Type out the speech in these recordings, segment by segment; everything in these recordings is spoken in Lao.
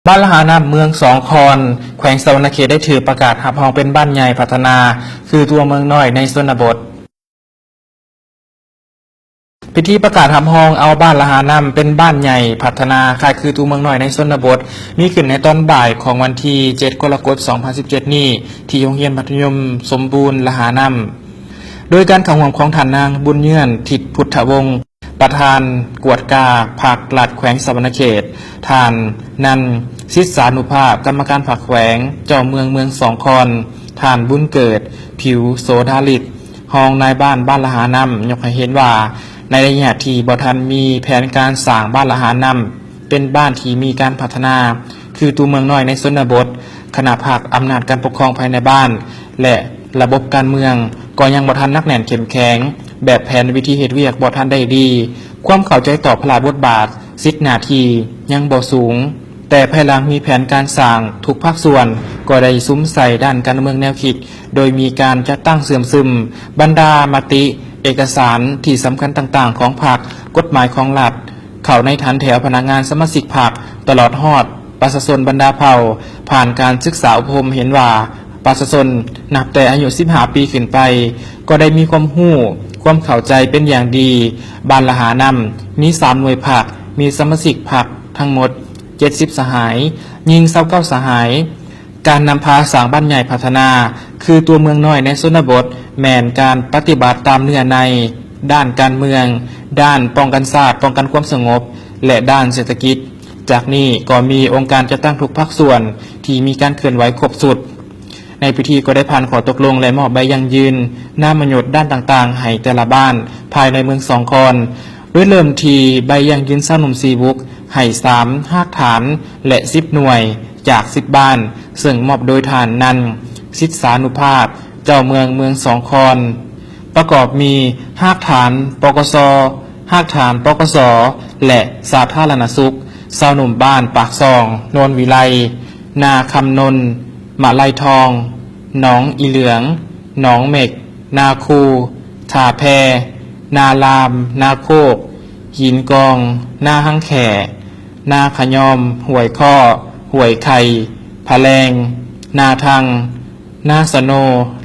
ບ້ານລະຫານ້ຳ ເມືອງສອງຄອນ ແຂວງສະຫວັນນະເຂດ ໄດ້ຖືກປະກາດຮັບຮອງເປັນບ້ານໃຫຍ່ພັດທະນາ ຄືຕົວເມືອງນ້ອຍໃນຊົນນະບົດ. ພິທີປະກາດຮັບຮອງເອົາບ້ານລະຫານ້ຳເປັນບ້ານໃຫຍ່ພັດທະນາ ຄ້າຍຄືຕົວເມືອງນ້ອຍໃນຊົນນະບົດ ມີຂຶ້ນໃນຕອນບ່າຍຂອງວັນທີເຈັດ ກໍລະກົດ ສອງພັນສິບເຈັດນີ້ ທີ່ໂຮງຮຽນມັດທະຍົມສົມບູນລະຫານ້ຳ ໂດຍການເຂົ້າຮ່ວມຂອງທ່ານນາງ ບຸນເຍືອນ ທິດພຸດທະວົງ ປະທານກວດກາພັກລັດແຂວງສະຫວັນນະເຂດ, ທ່ານ ນັນ ສິດສານຸພາບ ກຳມະການພັກແຂວງ, ເຈົ້າເມືອງເມືອງສອງຄອນ, ທ່ານ ບຸນເກີດ ຜິວໂສດາລິດ ຮອງນາຍບ້ານບ້ານລະຫານ້ຳ ຍົກໃຫ້ເຫັນວ່າ ໃນໄລຍະທີ່ບໍ່ທັນມີແຜນການສ້າງບ້ານລະຫານ້ຳ ເປັນບ້ານທີ່ມີການພັດທະນາ ຄືຕົວເມືອງນ້ອຍໃນຊົນນະບົດ, ຄະນະພັກອຳນາດການປົກຄອງພາຍໃນບ້ານ ແລະ ລະບົບການເມືອງກໍຍັງບໍ່ທັນໜັກແໜ້ນເຂັ້ມແຂງ, ແບບແຜນວິທີເຮັດວຽກບໍ່ທັນໄດ້ດີ, ຄວາມເຂົ້າໃຈຕໍ່ພາລະບົດບາດ, ສິດໜ້າທີ່ຍັງບໍ່ສູງ. ແຕ່ພາຍຫຼັງມີແຜນການສ້າງ, ທຸກພາກສ່ວນກໍໄດ້ສຸມໃສ່ດ້ານການເມືອງແນວຄິດ, ໂດຍມີການຈັດຕັ້ງເຊື່ອມຊຶມບັນດາມະຕິເອກະສານທີ່ສຳຄັນຕ່າງໆຂອງພັກ, ກົດໝາຍຂອງລັດ ເຂົ້າໃນຖັນແຖວພະນັກງານສະມາຊິກພັກ ຕະຫຼອດຮອດປະຊາຊົນບັນດາເຜົ່າ. ຜ່ານການສຶກສາອົບຮົມເຫັນວ່າ ປະຊາຊົນນັບແຕ່ອາຍຸສິບຫ້າປີຂຶ້ນໄປ ກໍໄດ້ມີຄວາມຮູ້, ຄວາມເຂົ້າໃຈເປັນຢ່າງດີ. ບ້ານລະຫານ້ຳມີສາມໜ່ວຍພັກ, ມີສະມາຊິກພັກທັງໝົດເຈັດສິບສະຫາຍ, ຍິງຊາວເກົ້າສະຫາຍ. ການນຳພາສ້າງບ້ານໃຫຍ່ພັດທະນາ ຄືຕົວເມືອງນ້ອຍໃນຊົນນະບົດ ແມ່ນການປະຕິບັດຕາມເນື້ອໃນດ້ານການເມືອງ, ດ້ານປ້ອງກັນຊາດ, ປ້ອງກັນຄວາມສະຫງົບ ແລະ ດ້ານເສດຖະກິດ. ຈາກນີ້ກໍມີອົງການຈັດຕັ້ງທຸກພາກສ່ວນທີ່ມີການເຄື່ອນໄຫວຄົບຊຸດ. ໃນພິທີກໍໄດ້ຜ່ານຂໍ້ຕົກລົງ ແລະ ມອບໃບຢັ້ງຢືນນາມມະຍົດດ້ານຕ່າງໆໃຫ້ແຕ່ລະບ້ານພາຍໃນເມືອງສອງຄອນ, ໂດຍເລີ່ມທີ່ໃບຢັ້ງຢືນຊາວໜຸ່ມສີ່ບຸກ ໃຫ້ສາມຮາກຖານ ແລະ ສິບໜ່ວຍຈາກສິບບ້ານ, ເຊິ່ງມອບໂດຍທ່ານ ນັນ ສິດສານຸພາບ ເຈົ້າເມືອງເມືອງສອງຄອນ, ປະກອບມີຮາກຖານ ປກສ, ຮາກຖານ ປກສ ແລະ ສາທາລະນະສຸກ, ຊາວໜຸ່ມບ້ານປາກຊ່ອງ, ໂນນວິໄລ, ນາຄຳນົນ, ມະໄລທອງ, ໜອງອີເຫຼືອງ, ໜອງເມັກ, ນາຄູ, ທ່າແພ, ນາລາມ, ນາໂຄກ, ຫີນກອງ, ນາຮັງແຂ້, ນາຂະຍອມ, ຫ້ວຍຄໍ້, ຫ້ວຍໄຂ່, ພະແລງ, ນາທັງ, ນາສະໂນ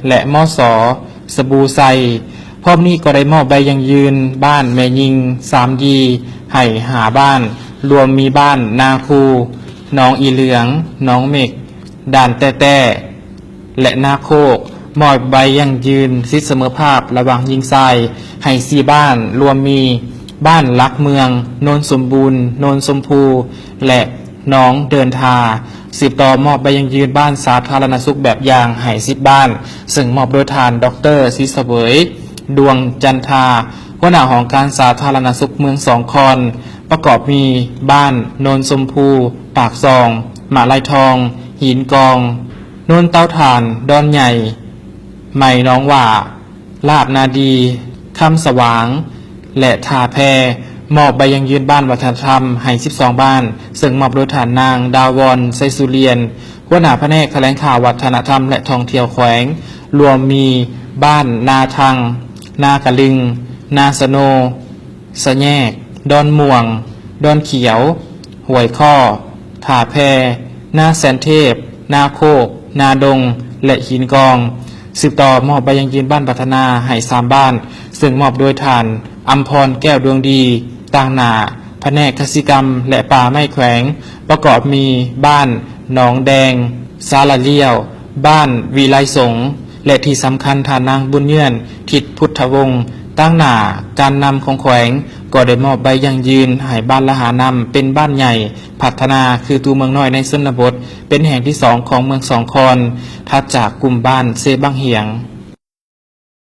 ແລະ ມສ ສະບູໄຊ. ພ້ອມນີ້ກໍໄດ້ມອບໃບຢັ້ງຢືນບ້ານແມ່ຍິງສາມດີ ໃຫ້ຫ້າບ້ານ, ລວມມີບ້ານນາຄູ, ໜອງອີເຫຼືອງ, ໜອງເມັກ, ດ່ານແຕ້ແຕ້ ແລະ ນາໂຄກ, ມອບໃບຢັ້ງຢືນສິດສະເໝີພາບລະຫວ່າງຍິງຊາຍໃຫ້ສີ່ບ້ານ, ລວມມີບ້ານຫຼັກເມືອງ, ໂນນສົມບູນ, ໂນນຊົມພູ ແລະ ໜອງເດີນທາ. ສືບຕໍ່ມອບໃບຢັ້ງຢືນບ້ານສາທາລະນະສຸກແບບຢ່າງໃຫ້ສິບບ້ານ, ເຊິ່ງມອບໂດຍທ່ານ ດອກເຕີ ສີສະເຫວີຍ ດວງຈັນທາ ຫົວໜ້າຫ້ອງການສາທາລະນະສຸກເມືອງສອງຄອນ, ປະກອບມີບ້ານໂນນຊົມພູ, ປາກຊ່ອງ, ມະໄລທອງ, ຫີນກອງ, ໂນນເຕົາຖ່ານ, ດອນໃຫຍ່, ໄໝໜອງຫວ້າ, ລາດນາດີ, ຄຳສະຫວ່າງ ແລະ ທ່າແພ. ມອບໃບຢັ້ງຢືນບ້ານວັດທະນະທຳໃຫ້ສິບສອງບ້ານ, ເຊິ່ງມອບໂດຍທ່ານນາງ ດາວອນ ໄຊສຸລຽນ ຫົວໜ້າພະແນກຖະແຫຼງຂ່າວວັດທະນະທຳ ແລະ ທ່ອງທ່ຽວແຂວງ, ລວມມີບ້ານນາທັງ, ນາກະລຶງ, ນາສະໂນ, ສະແຍກ, ດອນມ່ວງ, ດອນຂຽວ, ຫ້ວຍຄໍ້, ທ່າແພ, ນາແສນເທບ, ນາໂຄກ, ນາດົງ ແລະ ຫີນກອງ. ສືບຕໍ່ມອບໃບຢັ້ງຢືນບ້ານພັດທະນາໃຫ້ສາມບ້ານ, ເຊິ່ງມອບໂດຍທ່ານ ອຳພອນ ແກ້ວດວງດີ ຕາງໜ້າພະແນກກະສິກຳ ແລະ ປ່າໄມ້ແຂວງ, ປະກອບມີບ້ານໜອງແດງ, ສາລະລ້ຽວ, ບ້ານວິໄລສົງ ແລະ ທີ່ສຳຄັນ ທ່ານນາງ ບຸນເຍືອນ ທິດພຸດທະວົງ ຕາງໜ້າການນຳຂອງແຂວງ ກໍໄດ້ມອບໃບຢັ້ງຢືນໃຫ້ບ້ານລະຫານ້ຳເປັນບ້ານໃຫຍ່ພັດທະນາ ຄືຕົວເມືອງນ້ອຍໃນຊົນນະບົດ ເປັນແຫ່ງທີສອງຂອງເມືອງສອງຄອນ ຖັດຈາກກຸ່ມບ້ານເຊບັ້ງຫຽງ.